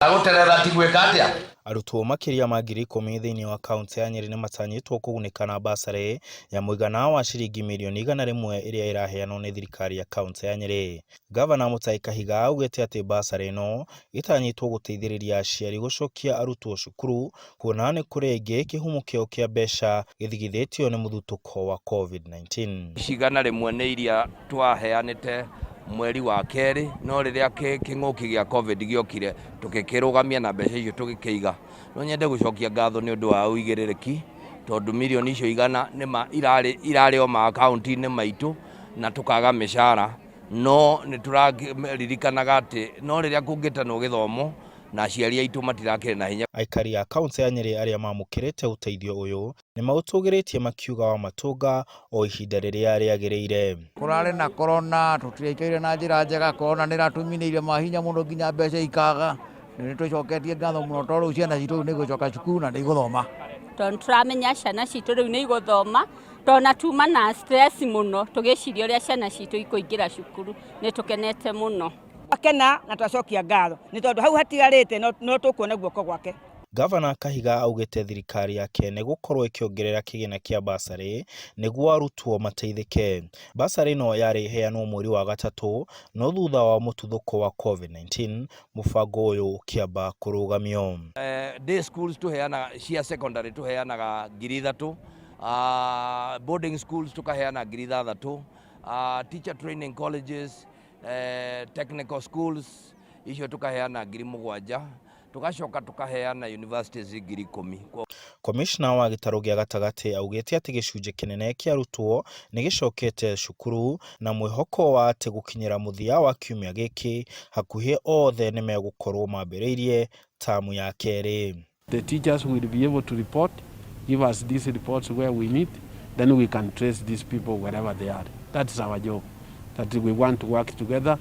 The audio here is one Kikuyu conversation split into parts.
Gũterera ti gwĩka atĩa? Arutwo makĩria ma 10,000 thĩinĩ wa kaunti ya Nyeri nĩ matanyĩtwo kũgunĩka na basarĩ ya mũigana wa ciringi mirioni 100 ĩrĩa ĩraheanwo nĩ thirikari ya kaunti ya Nyeri. Gavana Mutahi Kahiga augĩte atĩ basarĩ ĩno ĩtanyĩtwo gũteithĩrĩria aciari gũcokia arutwo cukuru kuona nĩ kũrĩ aingĩ kĩhumo kĩao kĩa mbeca gĩthigithĩtio nĩ mũthutũko wa COVID-19. Ici 100 nĩ iria twaheanĩte mweri wa kerĩ, no rĩrĩa kĩng'ũki gĩa COVID gĩokire tũgĩkĩrũgamia na mbeca icio tũgĩkĩiga. No nyende gũcokia ngatho nĩ ũndũ wa ũigĩrĩrĩki tondũ mirioni icio 100 nĩma irarĩ irarĩ o ma akaunti-inĩ maitũ na tũkaga mĩcara, no nĩ tũraririkanaga atĩ no rĩrĩa kũngĩtanwo gĩthomo na aciari aitũ matirakĩrĩ na hinya. Aikari a kaunti ya Nyeri arĩa mamũkĩrĩte ũteithio ũyũ nĩ maũtũgĩrĩtie makiuga wa matũnga o ihinda rĩrĩa rĩagĩrĩire. Kũrarĩ na corona, tũtiraikaire na njĩra njega, corona nĩ ĩratũminĩire mahinya mũno nginya mbeca ikaga. Nĩ tũcoketie ngatho mũno tondũ rĩu ciana citũ nĩ igũcoka cukuru na nĩ igũthoma. Tondũ tũramenya ciana citũ rĩu nĩ igũthoma, tondũ na tuma na stress mũno tũgĩciria ũrĩa ciana citũ ikũingĩra cukuru, nĩ tũkenete mũno. Twakena na twacokia ngatho nĩ tondũ hau hatigarĩte no tũkuona guoko gwake. Gavana Kahiga augĩte thirikari yake nĩ gũkorwo ĩkĩongerera kĩgĩna kĩa basarĩ nĩguo arutwo mateithĩke. Basarĩ ĩno yarĩ ĩheanwo mweri wa gatatũ no thutha wa mũtuthũko wa COVID-19 mũbango ũyũ ũkĩamba kũrũgamio. Day schools tũheanaga cia secondary tũheanaga 3,000, boarding schools tũkaheana 6,000, teacher training colleges, technical schools icio tũkaheana 7,000, tũgacoka tũkaheana universities 10,000. Komishna wa gĩtarũ gĩa gatagatĩ augĩte atĩ gĩcunjĩ kĩnene kĩa arutwo nĩ gĩcokete cukuru na mwĩhoko wa atĩ gũkinyĩra mũthia wa kiumia gĩkĩ hakuhĩ othe nĩ megũkorwo mambĩrĩirie tamu ya kerĩ. The teachers will be able to report, give us these reports where we need, then we can trace these people wherever they are. That is our job, that we want to work together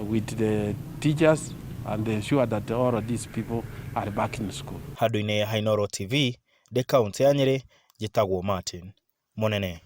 with the teachers and ensure that all of these people are back in school. Handũ-inĩ ha Inooro TV, ndĩ kaũntĩ ya Nyĩrĩ, njĩtagwo Martin Mũnene.